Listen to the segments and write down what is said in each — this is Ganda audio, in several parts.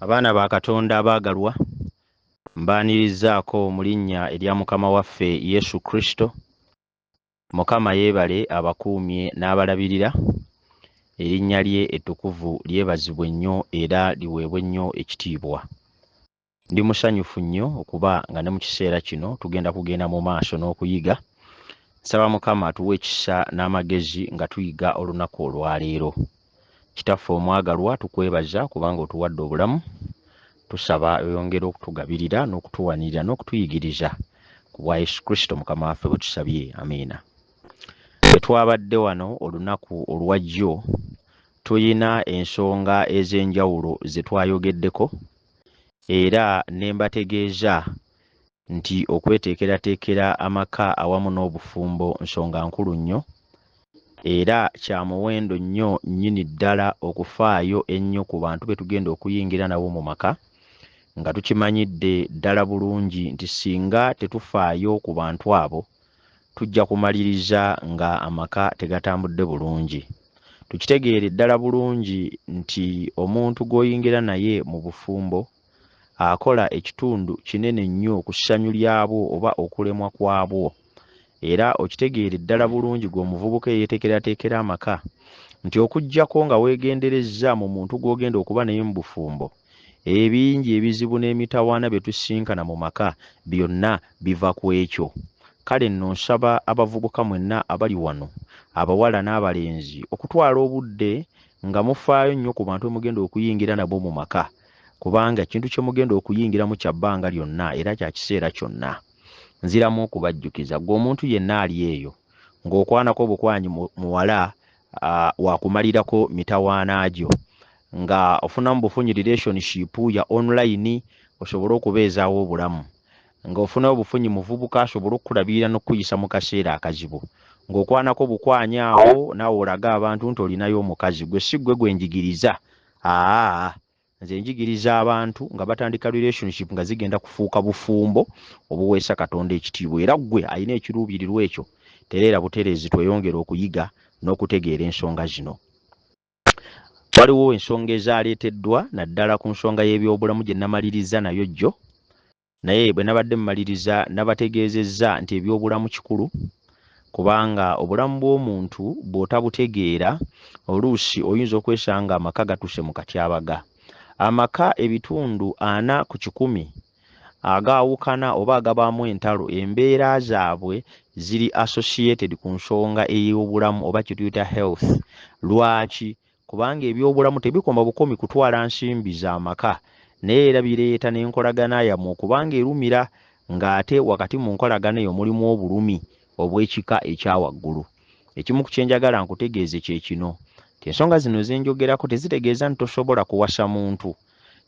Abaana ba Katonda abaagalwa, mbaanirizzaako mu linnya erya Mukama waffe Yesu Kristo. Mukama yeebale abakuumye n'abalabirira. Erinnya lye ettukuvu lyebazibwe nnyo era liweebwe nnyo ekitiibwa. Ndi musanyufu nnyo okuba nga ne mu kiseera kino tugenda kugenda mu maaso n'okuyiga. Nsaba Mukama atuwe ekisa n'amagezi nga tuyiga olunaku olwaleero. Kitaffe omwagalwa, tukwebaza kubanga otuwadde obulamu. Tusaba oyongere okutugabirira n'okutuwanirira n'okutuyigiriza ku bwa Yesu Kristo Mukama waffe bwe tusabye. Amiina. Bwe twabadde wano olunaku olwajjo, tulina ensonga ez'enjawulo ze twayogeddeko era ne mbategeeza nti okweteekerateekera amaka awamu n'obufumbo nsonga nkulu nnyo era kya muwendo nnyo nnyini ddala okufaayo ennyo ku bantu be tugenda okuyingira nabo mu maka, nga tukimanyidde ddala bulungi nti singa tetufaayo ku bantu abo, tujja kumaliriza nga amaka tegatambudde bulungi. Tukitegeere ddala bulungi nti omuntu gw'oyingira naye mu bufumbo akola ekitundu kinene nnyo ku ssanyu lyabwo oba okulemwa kwabwo. Era okitegeere ddala bulungi gwe omuvubuka eyeeteekerateekera amaka nti okuggyako nga weegenderezza mu muntu gw'ogenda okuba naye mu bufumbo, ebingi ebizibu n'emitawaana bye tusisinkana mu maka byonna biva ku ekyo. Kale nno nsaba abavubuka mwenna abali wano, abawala n'abalenzi, okutwala obudde nga mufaayo nnyo ku bantu be mugenda okuyingira nabo mu maka, kubanga ekintu kye mugenda okuyingiramu kya bbanga lyonna era kya kiseera kyonna. Nziramu okubajjukiza, ggwe omuntu yenna ali eyo ng'okwanako bukwanyi muwala wakumalirako mitawaana gyo, nga ofunamu bufunyi relationship ya online osobole okubeezaawo obulamu, nga ofunayo bufunyi muvubuka asobole okukulabirira n'okukuyisa mu kaseera akazibu, ng'okwanako bukwanyi awo naawe olaga abantu nti olinayo omukazi. Gwe si ggwe gwe njigiriza, aa nze njigiriza abantu nga batandika relationship nga zigenda kufuuka bufumbo obuweesa Katonda ekitiibwa. Era ggwe alina ekiruubirirwa ekyo, tereera butereezi tweyongere okuyiga n'okutegeera ensonga zino. Waliwo ensonga ezaaleeteddwa naddala ku nsonga y'ebyobulamu gye namalirizza nayo jjo, naye bwe nabadde mmaliriza nabategeezezza nti ebyobulamu kikulu, kubanga obulamu bw'omuntu bw'otabutegeera oluusi oyinza okwesanga amaka gatuuse mu katyabaga. Amaka ebitundu ana ku kikumi agaawukana oba agabaamu entalo, embeera zaabwe ziri associated ku nsonga ey'obulamu oba kye tuyita health. Lwaki? Kubanga ebyobulamu tebikoma bukomi kutwala nsimbi za maka, naye era bireeta n'enkolagana yammwe okuba ng'erumira, ng'ate wakati mu nkolagana eyo mulimu obulumi obw'ekika ekya waggulu. Ekimu ku kye njagala nkutegeeze kye kino nti ensonga zino ze njogerako tezitegeeza nti tosobola kuwasa muntu,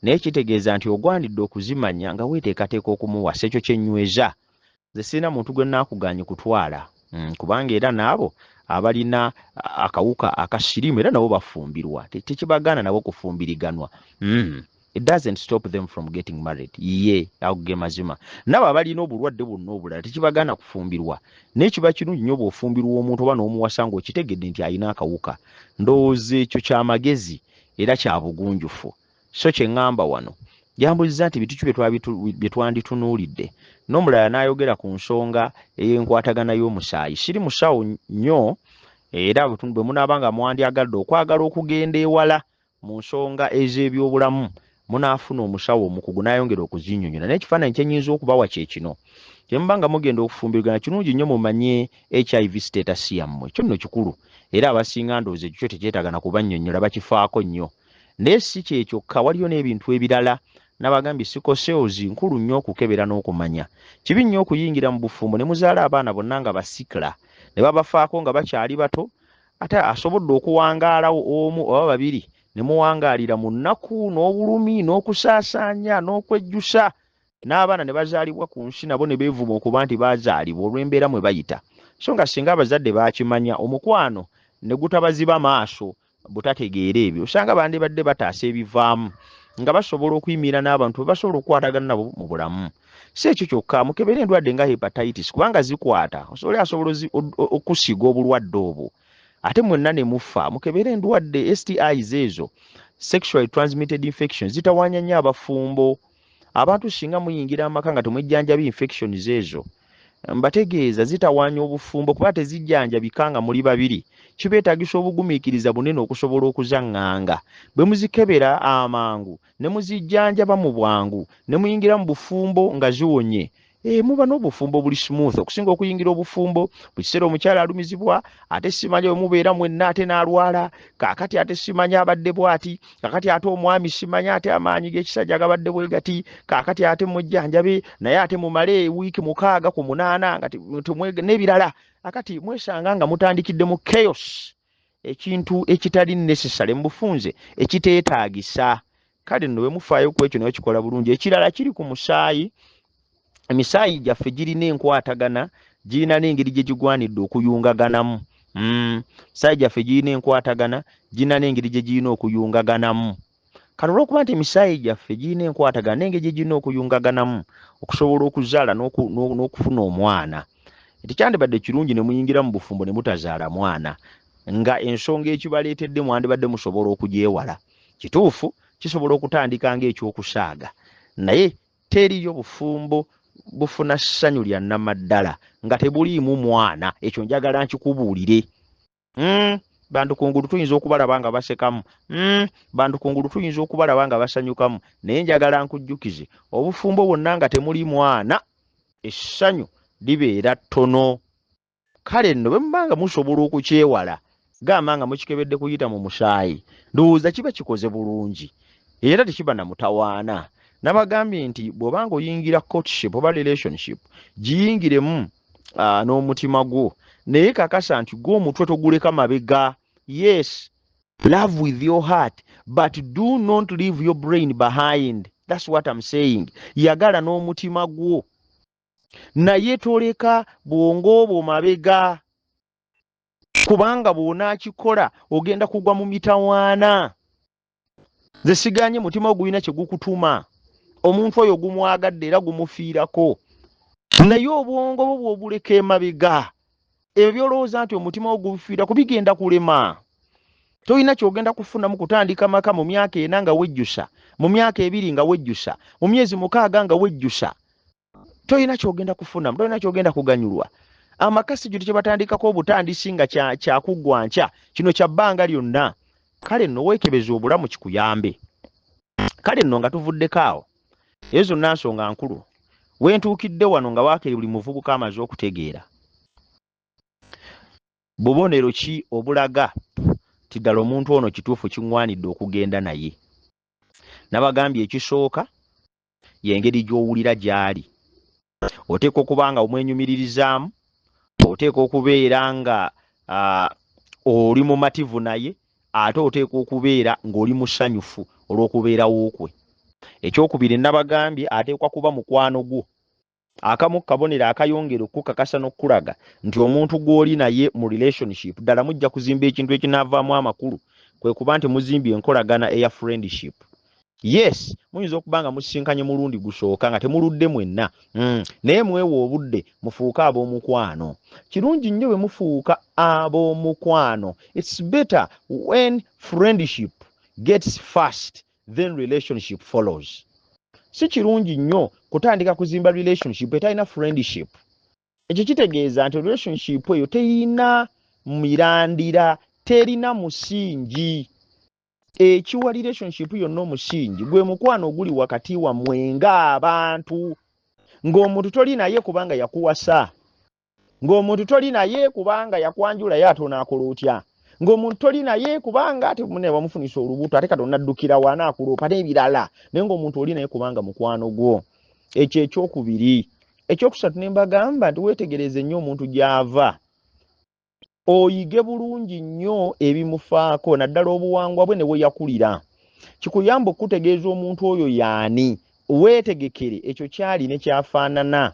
naye kitegeeza nti ogwanidde okuzimanya nga weeteekateeka okumuwasa. Ekyo kye nnyweza. Nze sirina muntu gwe naakugaanye kutwala, kubanga era n'abo abalina akawuka aka siriimu era nabo bafumbirwa, tekibagaana nabo kufumbiriganwa. It doesn't stop them from getting married. Ye ago ge mazima. Nabo abalina obulwadde bwonna obulala tekibagaana kufumbirwa, naye kiba kirungi nnyo bw'ofumbirwa omuntu oba n'omuwasa ng'okitegedde nti alina akawuka. Ndowooza ekyo kya magezi era kya bugunjufu. So kye ŋŋamba wano, yambuuzizza nti bintu ki bye twanditunuulidde, n'omulala n'ayogera ku nsonga ey'enkwatagana y'omusaayi. Siri musawo nnyo, era bwe munaaba nga mwandyagadde okwagala okugenda ewala mu nsonga ez'ebyobulamu, munaafuna omusawo omukugu n'ayongera okuzinnyonnyola. Naye ekifaananyi kye nnyinza okubawa kye kino: bwe muba nga mugenda okufumbirigana, kirungi nnyo mumanye HIV status yammwe. Kyo nno kikulu, era abasinga ndowooza ekyo kyo tekyetaaga na kubannyonnyola, bakifaako nnyo. Naye si kye kyokka, waliyo n'ebintu ebirala. Nabagambye sickle cells nkulu nnyo okukebera n'okumanya. Kibi nnyo okuyingira mu bufumbo ne muzaala abaana bonna nga basikla, ne babafaako nga bakyali bato, ate asobodde okuwangaalawo omu oba babiri ne muwangaalira mu nnaku n'obulumi n'okusaasaanya n'okwejjusa, n'abaana ne bazaalibwa ku nsi nabo ne beevuma okuba nti baazaalibwa olw'embeera mwe bayita. So nga singa abazadde baakimanya, omukwano ne gutabaziba maaso butategeera ebyo, osanga bandibadde bataasa ebivaamu nga basobola okuyimirira n'abantu be basobola okukwatagana nabo mu bulamu. Si ekyo kyokka, mukebere endwadde nga hepatitis, kubanga zikwata, osobola asobola okusiiga obulwadde obwo ate mwenna ne mufa. Mukebere endwadde STIs ezo Sexually transmitted infections zitawaanya nnyo abafumbo. Abantu singa muyingira amaka nga temwejjanjabi infections ezo, mbategeeza zitawaanya obufumbo kuba tezijjanjabika nga muli babiri. Kibeetaagisa obugumiikiriza bunene okusobola okuzaŋŋanga. Bwe muzikebera amangu ne muzijjanjaba mu bwangu ne muyingira mu bufumbo nga ziwonye, muba n'obufumbo buli smooth okusinga okuyingira obufumbo mu kiseera omukyala alumizibwa, ate simanya bwe mubeera mwenna ate n'alwala, kaakati ate simanya abadde bw'ati, kaakati ate omwami simanya ate amaanyi g'ekisajja gabadde bwe gati, kaakati ate mujjanjabe naye ate mumale wiiki 6 ku 8 nga n'ebirala. Akati mwesanga nga mutandikidde mu chaos, ekintu ekitali necessary mu bufunze, ekiteetaagisa. Kale nno bwe mufaayo ku ekyo naye kikola bulungi. Ekirala kiri ku musaayi. Emisaayi gyaffe girina enkwatagana, girina n'engeri gye gigwanidde okuyungaganamu. Emisaayi gyaffe girina enkwatagana, girina n'engeri gye girina okuyungaganamu. Kale olw'okuba nti emisaayi gyaffe girina enkwatagana n'engeri gye girina okuyungaganamu okusobola okuzaala n'okufuna omwana, tekyandibadde kirungi ne muyingira mu bufumbo ne mutazaala mwana, nga ensonga ekibaleetedde mwandibadde musobola okugyewala. Kituufu kisobola okutandika ng'ekyokusaaga, naye teriyo bufumbo bufuna ssanyu lya nnamaddala nga tebuliimu mwana. Ekyo njagala nkikubuulire. Bantu kungulu tuyinza okubalaba nga basekamu, bantu kungulu tuyinza okubalaba nga basanyukamu, naye njagala nkujjukize obufumbo bwonna nga temuli mwana essanyu libeera ttono. Kale nno bwe muba nga musobola okukyewala, gamba nga mukikebedde kuyita mu musaayi, ndowooza kiba kikoze bulungi era tekiba na mutawaana. Nabagambye nti bw'obanga oyingira courtship oba relationship, giyingiremu n'omutima gwo, naye kakasa nti gwe omutwe toguleka mabega. Yes, love with your heart, but do not leave your brain behind. That's what I'm saying. Yagala n'omutima gwo, naye toleka bwongo bwo mabega, kubanga bw'onaakikola ogenda kugwa mu mitawaana. Nze siganye mutima gulina kye gukutuma, omuntu oyo gumwagadde era gumufiirako, naye obwongo bwo bw'obuleka emabega, ebyo by'olowooza nti omutima gwo gufiirako bigenda kulema. Tolina ky'ogenda kufunamu kutandika maka mu myaka 4 nga wejjusa, mu myaka 2 nga wejjusa, mu myezi 6 nga wejjusa. Tolina ky'ogenda kufunamu, tolina ky'ogenda kuganyulwa. Amaka si kintu kye batandikako obutandisi nga kyakuggwa nkya, kino kya bbanga lyonna. Kale nno weekebeze obulamu kikuyambe. Kale nno nga tuvuddeko awo, ezo zonna nsonga nkulu. We ntuukidde wano nga waakiri buli muvubuka amaze okutegeera bubonero ki obulaga nti ddala omuntu ono kituufu kiŋŋwanidde okugenda naye. Nabagambye ekisooka y'engeri gy'owulira gy'ali. Oteekwa okuba nga omwenyumiririzaamu, oteekwa okubeera nga oli mumativu naye, ate oteekwa okubeera ng'oli musanyufu olw'okubeerawo kwe. Ekyokubiri nabagambye ateekwa kuba mukwano gwo. Akamu kabonero akayongera okukakasa n'okulaga nti omuntu gw'oli naye mu relationship ddala mujja kuzimba ekintu ekinaavaamu amakulu, kwe kuba nti muzimbye enkolagana eya friendship. Yes, muyinza okuba nga musisinkanye mulundi gusooka nga temuludde mwenna, naye mwewe obudde mufuuke ab'omukwano. Kirungi nnyo bwe mufuuka ab'omukwano. It's better when friendship gets first, then relationship follows. Si kirungi nnyo kutandika kuzimba relationship etalina friendship. Ekyo kitegeeza nti relationship eyo teyina mirandira, terina musingi. Ekiwa relationship yonna omusingi gwe mukwano oguli wakati wammwe ng'abantu, ng'omuntu toli naye kubanga yakuwasa, ng'omuntu toli naye kubanga yakwanjula ye ate onaakola otya, ng'omuntu toli naye kubanga ate munne wamufunisa olubuto ate kati onaddukira wa anaakuloopa n'ebirala, naye ng'omuntu oli naye kubanga mukwano gwo. Ekyo ekyokubiri. Ekyokusatu ne mbagamba nti weetegereze nnyo omuntu gy'ava, oyige bulungi nnyo ebimufaako, naddala obuwangwa bwe ne we yakulira. Kikuyamba okutegeeza omuntu oyo y'ani, weetegekere ekyo kyali ne kyafaanana.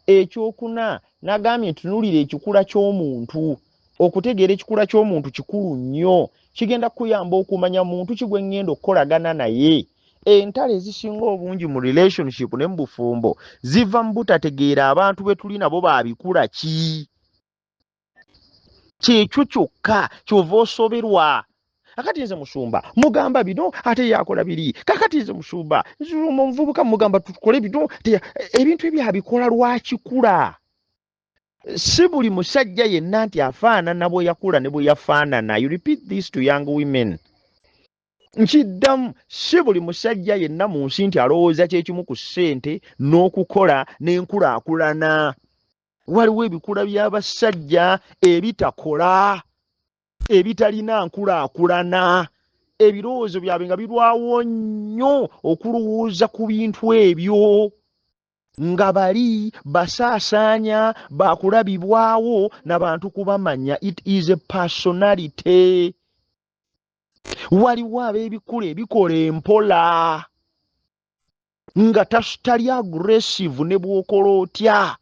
Ekyokuna nagambye ntunuulira ekikula ky'omuntu. Okutegeera ekikula ky'omuntu kikulu nnyo, kigenda kukuyamba okumanya muntu ki gwe ŋŋenda okukolagana naye. Entalo ezisinga obungi mu relationship ne mu bufumbo ziva mu butategeera abantu be tuli nabo baabikula ki. Kyekyo kyokka ky'ova osoberwa. Akati nze musumba mugamba bino, ate yakola biri. Kakati nze musumba omuvubuka mugamba tukole bino, ebintu ebyo abikola lwakikula. Si buli musajja yenna nti afaanana bwe yakula ne bwe yafaanana. You repeat this to young women. Nkiddamu, si buli musajja yenna mu nsi nti alowooza kyekimu ku ssente n'okukola n'enkulaakulana. Waliwo ebikula by'abasajja ebitakola, ebitalina nkulaakulana, ebirowoozo byabwe nga birwawo nnyo okulowooza ku bintu ebyo, nga bali basaasaanya bakulabibwawo n'abantu kubamanya. It is a personality. Waliwo ab'ebikula ebikola empola nga tali aggressive ne bw'okola otya,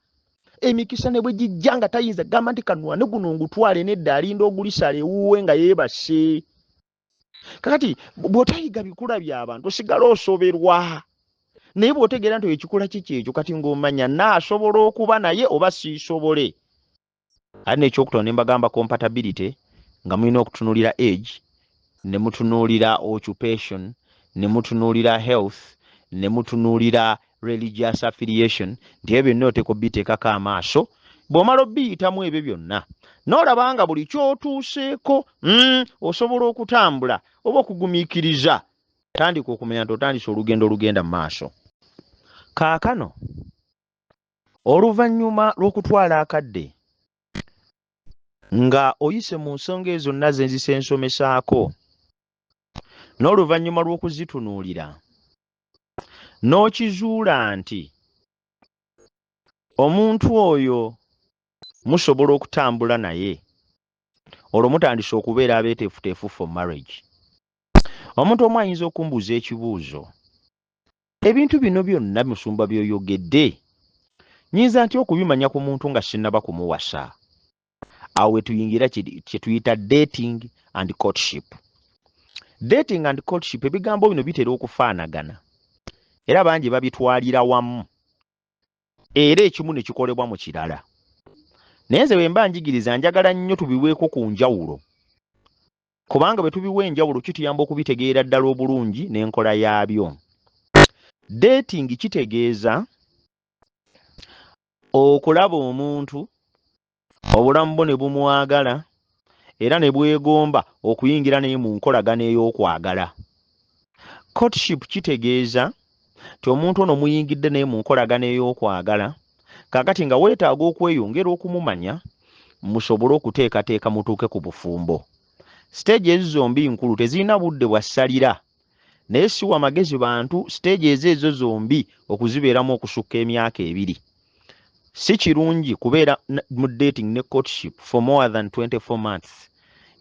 emikisa ne bwe gijja nga tayinza gamba nti kanwane guno ngutwale, nedda, alinda ogulisala ewuwe nga yeebase. Kakati bw'otayiga bikula by'abantu osigala osoberwa, naye bw'otegeera nti ekikula kiki ekyo, kati ng'omanya naasobola okuba naye oba siisobole. Ate n'ekyokutaano ne mbagamba compatibility, nga mulina okutunuulira age, ne mutunuulira occupation, ne mutunuulira health, ne mutunuulira religious affiliation, nti ebyo byonna oteekwa obiteekako amaaso. Bw'omala obiyitamu ebyo byonna n'olaba nga buli ky'otuuseeko osobola okutambula oba okugumiikiriza, tandika okumanya nti otandise olugendo olugenda mu maaso. Kaakano oluvannyuma lw'okutwala akadde nga oyise mu nsonga ezo zonna ze nzise nsomesaako, n'oluvannyuma lw'okuzitunuulira n'okizuula nti omuntu oyo musobola okutambula naye, olwo mutandise okubeera abeeteefuteefu for marriage. Omuntu omu ayinza okumbuuza ekibuuzo, ebintu bino byonna musumba by'oyogedde nnyinza ntya okubimanya ku muntu nga sinnaba kumuwasa? Awo we tuyingira kye tuyita dating and courtship. Dating and courtship, ebigambo bino bitera okufaanagana era bangi babitwalira wamu, era ekimu ne kikolebwa mu kirala. Naye nze bwe mba njigiriza njagala nnyo tubiweeko ku njawulo, kubanga bwe tubiwa enjawulo kituyamba okubitegeera ddala obulungi n'enkola yaabyo. Dating kitegeeza okulaba omuntu obulamu bwo ne bumwagala era ne bwegomba okuyingira naye mu nkolagana ey'okwagala. Courtship kitegeeza nti omuntu ono muyingidde naye mu nkolagana ey'okwagala, kaakati nga weetaaga okweyongera okumumanya musobole okuteekateeka mutuuke ku bufumbo. Stage ezo zombi nkulu, tezirina budde bwa ssalira, naye siwa magezi bantu stage ezo zombi okuzibeeramu okusukka emyaka 2. Si kirungi kubeera mu dating ne courtship for more than 24 months.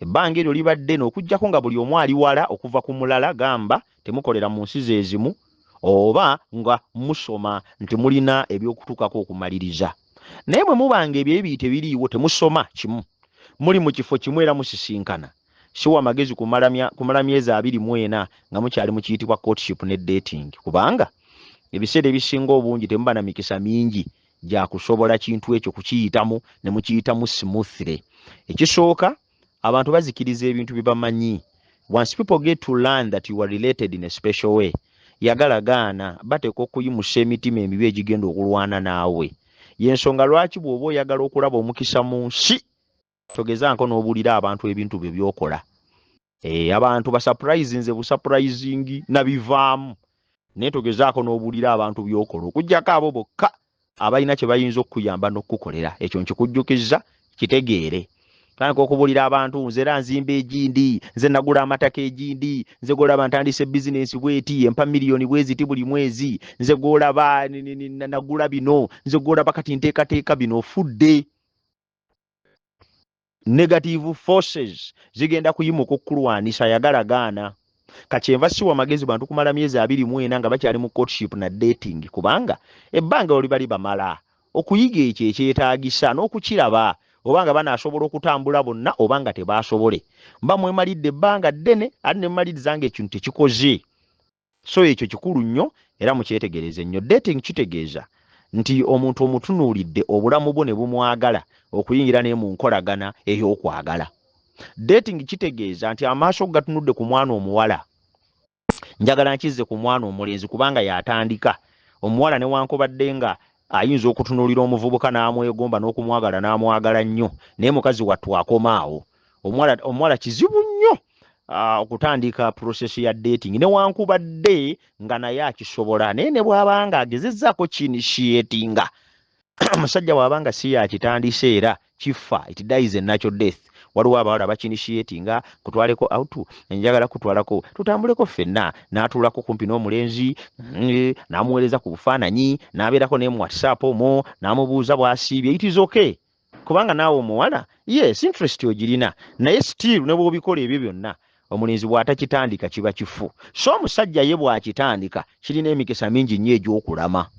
Ebbanga eryo liba ddene, okuggyako nga buli omu ali wala okuva ku mulala, gamba temukolera mu nsi ze zimu oba nga musoma nti mulina ebyokutuukako okumaliriza. Naye bwe mubanga ebyo ebibiri tebiriiwo, temusoma kimu, muli mu kifo kimu era musisinkana, siwa magezi kumala myezi 24 nga mukyali mu kiyitibwa courtship ne dating, kubanga ebiseera ebisinga obungi temuba na mikisa mingi gya kusobola kintu ekyo kukiyitamu ne mukiyitamu smoothly. Ekisooka, abantu bazikiriza ebintu bye bamanyi. Once people get to learn that you are related in a special way, yagala gaana, bateekwa okuyimusa emitima emibi egigenda okulwana naawe. Y'ensonga lwaki bw'oba oyagala okulaba omukisa mu nsi, togezaako n'obuulira abantu ebintu byo by'okola. Abantu basurprise nze busurprising nabivaamu, naye togezaako n'obuulira abantu by'okola, okuggyako abo bokka abalina kye bayinza okukuyamba n'okukukolera. Ekyo nkikujjukiza, kitegeere. Tandika okubuulira abantu, nze era nzimba egindi, nze nagula amataka egindi, nze gw'olaba ntandise bizinensi bweti empa miliyoni bweziti buli mwezi, nze gw'olaba nagula bino, nze gw'olaba kati nteekateeka bino. Ofudde. Negative forces zigenda kuyimuka okukulwanisa, yagala gaana. Kakyenva siwa magezi bantu kumala myezi 24 nga bakyali mu courtship na dating, kubanga ebbanga oli bali bamala okuyiga ekyo ekyetaagisa n'okukiraba oba nga banaasobola okutambula bonna oba nga tebaasobole. Mba mwemalidde ebbanga ddene ate ne mumaliriza nga ekintu tekikoze. So ekyo kikulu nnyo era mukyetegereze nnyo. Dating kitegeeza nti omuntu omutunuulidde obulamu bwo ne bumwagala okuyingira naye mu nkolagana ey'okwagala. Dating kitegeeza nti amaaso gatunudde ku mwana omuwala. Njagala nkizze ku mwana omulenzi kubanga y'atandika. Omuwala newankubadde nga ayinza okutunuulira omuvubuka n'amwegomba n'okumwagala n'amwagala nnyo, naye mukazi wattu akoma awo. Omuwala kizibu nnyo okutandika process ya dating, newankubadde nga naye akisobola, naye ne bw'aba nga agezezzaako kiinitiatinga, omusajja bw'aba nga si yakitandise era kifa, it dies a natural death. Waliwo abawala bakiinitiatinga, kutwaleko out, njagala kutwalako tutambuleko ffenna, n'atuulako kumpi n'omulenzi, n'amuweereza ku bufaananyi, n'abeerako ne mu WhatsApp omwo, n'amubuuza bw'asiibye. It is okay kubanga naawe omuwala, yes, interest ogirina, naye still ne bw'obikola ebyo byonna, omulenzi bw'atakitandika kiba kifu. So omusajja ye bw'akitandika kirina emikisa mingi nnyo egy'okulama.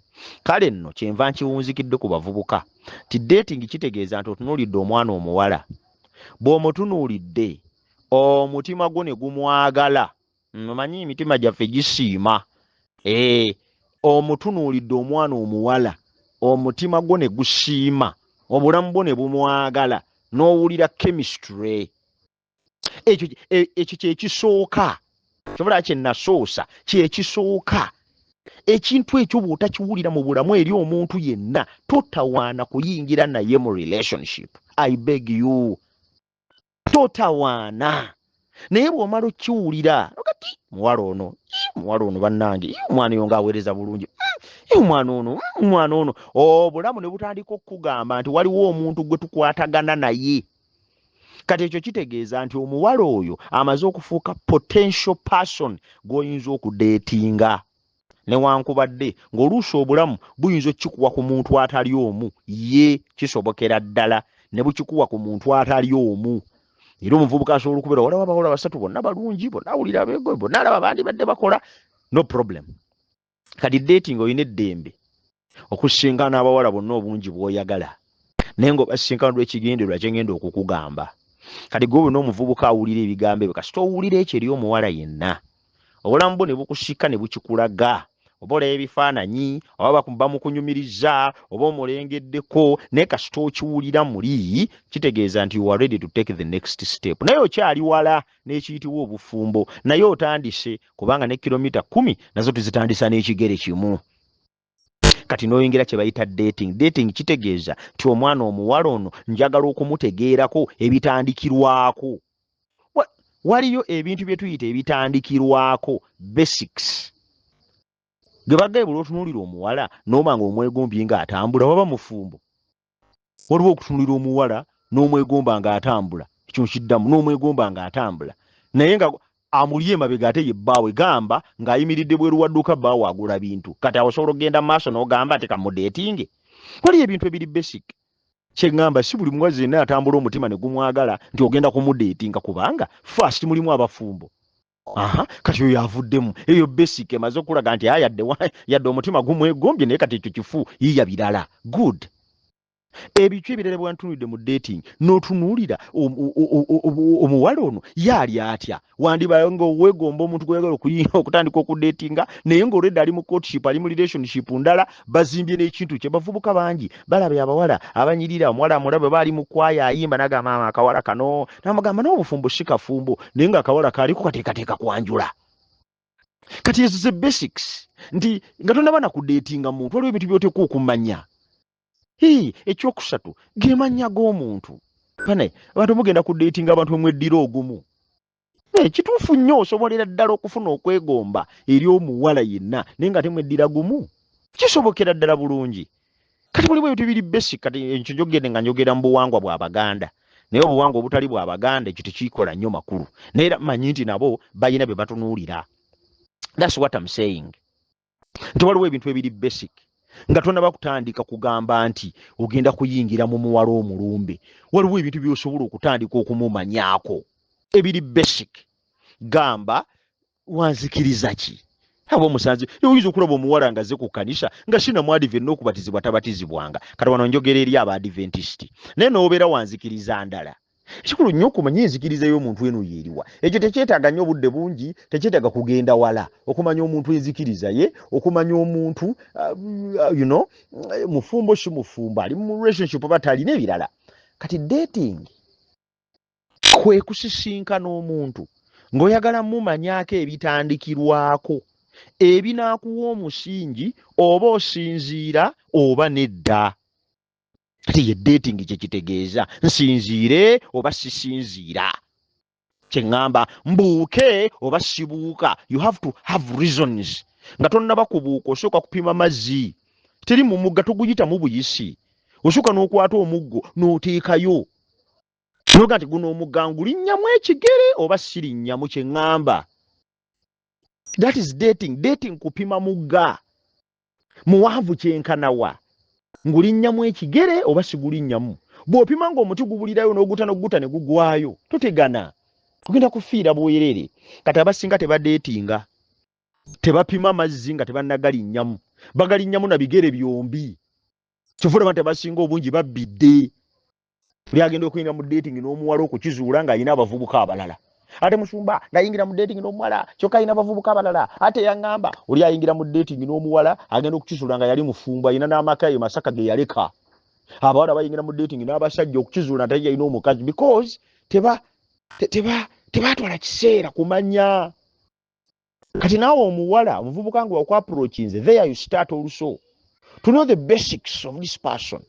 Kale nno kyenva nkiwunzikidde ku bavubuka nti dating kitegeeza nti otunuulidde omwana omuwala. Bw'omutunuulidde omutima gwo ne gumwagala, omanyi emitima gyaffe gisiima. Omutunuulidde omwana omuwala, omutima gwo ne gusiima, obulamu bwo ne bumwagala, n'owulira chemistry. Ekyo kyekisooka kyobula kye nasoosa, kyekisooka. Ekintu ekyo bw'otakiwulira mu bulamu eri omuntu yenna, totawaana kuyingira naye mu relationship. I beg you, totawaana. Naye bw'omala okiwulira kati muwala ono, muwala ono bannange, omwana oyo ng'aweereza bulungi, omwana ono, omwana ono, obulamu ne butandika okukugamba nti waliwo omuntu gwe tukwatagana naye. Kati ekyo kitegeeza nti omuwala oyo amaze okufuuka potential person gw'oyinza okudeetinga, newankubadde ng'oluusi obulamu buyinza okukikuwa ku muntu atali omu. Ye kisobokera ddala ne bukikuwa ku muntu atali omu. Era omuvubuka asobola okubeera walawo abawala basatu, bonna balungi, bonna awulira abeego, bonna alaba bandibadde bakola, no problem. Kati dating olina eddembe okusinkana abawala bonna obungi bw'oyagala, naye ng'obasinkana lw'ekigendererwa kyengenda okukugamba. Kati gwe bonna omuvubuka awulira ebigambo ebyo, kasita owulira ekyo eri omuwala yenna, obulamu bwo ne bukusika ne bukikulaga, oba olaba ebifaananyi, oba bamukunyumiriza, oba omulengeddeko, naye kasita okiwulira muli, kitegeeza nti you are ready to take the next step. Naye okyali wala n'ekiyitibwa obufumbo, naye otandise, kubanga ne kilomita 10 nazo tuzitandisa n'ekigere kimu. Kati n'oyingira kye bayita dating. Dating kitegeeza nti omwana omuwala ono njagala okumutegeerako ebitandikirwako. Waliyo ebintu bye tuyita ebitandikirwako, basics, ge bagaye. Buli otunuulira omuwala n'oba nga omwegombye ng'atambula, waba mufumbo. Waliwo okutunuulira omuwala n'omwegomba ng'atambula, ekyo nkiddamu, n'omwegomba ng'atambula, naye nga amuli emabega ate ye bbaawe, gamba ng'ayimiridde bweru wa dduuka, bbaawe agula bintu. Kati awo osobola okugenda mu maaso n'ogamba nti kamudeetinge. Waliyo ebintu ebiri basic. Kyeŋŋamba, si buli muwazi yenna atambula omutima ne gumwagala nti ogenda kumudeetinga, kubanga first mulimu abafumbo. Aha, kati oyo avuddemu. Eyo basic emaze okulaga nti yadde yadde omutima gumwegombye, naye kati ekyo kifu, yiya birala. Good. Ebiki ebirala bwantunuulidde mu dating? N'otunuulira omuwala ono yaali atya. Wandiba nga weegomba omuntu gweyagala okutandika okudeetinga, naye ng'olwedde ali mu courtship, ali mu relationship ndala, bazimbye n'ekintu kye. Bavubuka bangi balabye abawala abanyirira. Omuwala amulabe baali mu kwaya ayimba, nagamba, "Maama, akawala kano," namugamba n'obufumbo si kafumbo, naye ng'akawala kaliko kateekateeka kwanjula. Kati ezo ze basics, nti nga tonaba nakudeetinga muntu, waliwo ebintu by'oteekwa okumanya. Ekyokusatu ge mannya g'omuntu. Bane abantu mugenda kudeetinga abantu emweddira ogumu. Kituufu nnyo, osobolera ddala okufuna okwegomba eri omuwala yenna, naye nga temweddira gumu, kisobokera ddala bulungi. Kati mulimu ebintu biri basic. Kati ekyo njogedde nga njogera mu buwangwa bw'Abaganda, naye obuwangwa obutali bw'Abaganda ekyo tekikola nnyo makulu, naye era manyi nti nabo balina bye batunuulira. That's what I'm saying, nti waliwo ebintu ebiri basic nga tonaba kutandika kugamba nti ogenda kuyingira mu muwala omulumbe. Waliwo ebintu by'osobola okutandika okumumanyaako ebiri basic. Gamba wanzikiriza ki, aba omusanze, oyinza okulaba omuwala nga azze ku kkanisa nga sinamu Advent, n'okubatizibwa tabatizibwanga. Kati wano njogera eri Abaadventist, naye n'obeera wanzikiriza ndala, ekikulu nnyo okumanya enzikiriza y'omuntu eno yeeriwa. Ekyo tekyetaaga nnyo obudde bungi, tekyetaaga kugenda wala okumanya omuntu enzikiriza ye, okumanya omuntu mufumbo si mufumbo, ali mu relationship oba talina, ebirala. Kati dating Kwe kusisinkana omuntu ng'oyagala mumanyaako ebitandikirwako ebinaakuwa omusingi oba osinziira oba nedda. Kati ye dating kye kitegeeza, nsinziire oba sisinziira, kye ŋŋamba mbuuke oba sibuuka. You have to have reasons. Nga tonnaba kubuuka osooka kupima mazzi, teri mu mugga toguyitamu buyisi, osooka n'okwata omuggo n'oteekayo noga nti guno omugga ngulinnyamu ekigere oba sirinnyamu. Kye ŋŋamba, that is dating. Dating kupima mugga muwanvu kyenkanawa, ngulinnyamu ekigere oba sigulinnyamu. Bw'opima ng'omuti gubulirayo n'oguta n'oguta ne gugwayo, totegana, ogenda kufiira bwerere. Kati abasinga tebadeetinga, tebapima mazzi nga tebannagalinnyamu, bagalinnyamu na bigere byombi. Kyova olaba nti abasinga obungi babbidde. Oli agenda okuyingira mu dating n'omuwala okukizuula ng'alina abavubuka abalala. Ate musumba nayingira mu dating n'omuwala kyokka alina abavubuka abalala, ate yaŋŋamba. Oli ayingira mu dating n'omuwala agenda okukizuula nga yali mufumbo, alina n'amaka e Masaka ge yaleka. Abawala bayingira mu dating n'abasajja okukizuula nti yalina omukazi, because tebatwala kiseera kumanya. Kati naawe omuwala omuvubuka nga wakuapproachinze, there you start also to know the basics of this person.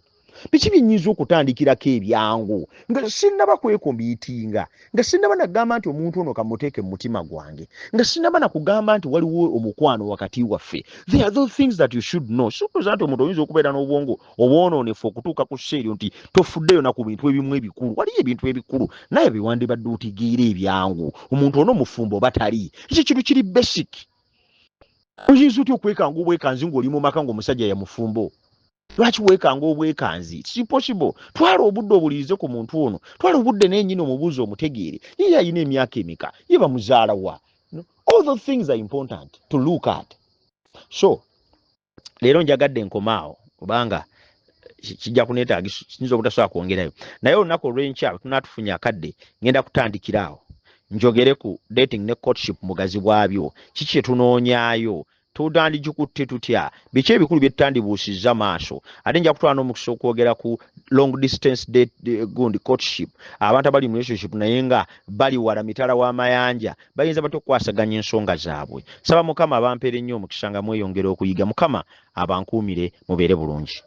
Biki byenyinza okutandikirako ebyangu nga sinnaba kwekombiitinga, nga sinnaba nagamba nti omuntu ono kamuteeke mu mutima gwange, nga sinnaba nakugamba nti waliwo omukwano wakati waffe? There are those things that you should know. Sikuza nti omuntu oyinza okubeera n'obwongo obwonoonefu okutuuka ku sseeryo nti tofuddeyo na ku bintu ebimu ebikulu. Waliyo ebintu ebikulu naye bewandibadde otegeera ebyangu. Omuntu ono mufumbo oba tali, ekyo kintu kiri basic. Oyinza otya okwekanga obwekanzi ng'oli mu maka ng'omusajja ya mufumbo? Lwaki weekanga obwekanzi? It's impossible. Twala obudde obulirize ku muntu ono, twala obudde naye nnyini omubuuzi omutegeere, ye alina emyaka emeka, ye bamuzaala wa? No? All those things are important to look at. So leero njagadde nkomaawo kubanga kijja kuneetaagisa, kiyinza obutasobola kwongerayo, naye olunaku olw'enkya tunaatufunye akadde ngenda kutandikira awo njogere ku dating ne courtship, mugazi bwabyo, kiki kye tunoonyaayo, tutandikikutte tutya, biki ebikulu bye tutandibuusizza maaso. Ate nja kutwala n'omukisa okwogera ku long distance date, gundi courtship, abantu abali mu relationship naye nga bali wala mitala w'amayanja bayinza batya okukwasaganya ensonga zaabwe. Saba Mukama abampeere nnyo omukisa nga mweyongera okuyiga. Mukama abankuumire, mubeere bulungi.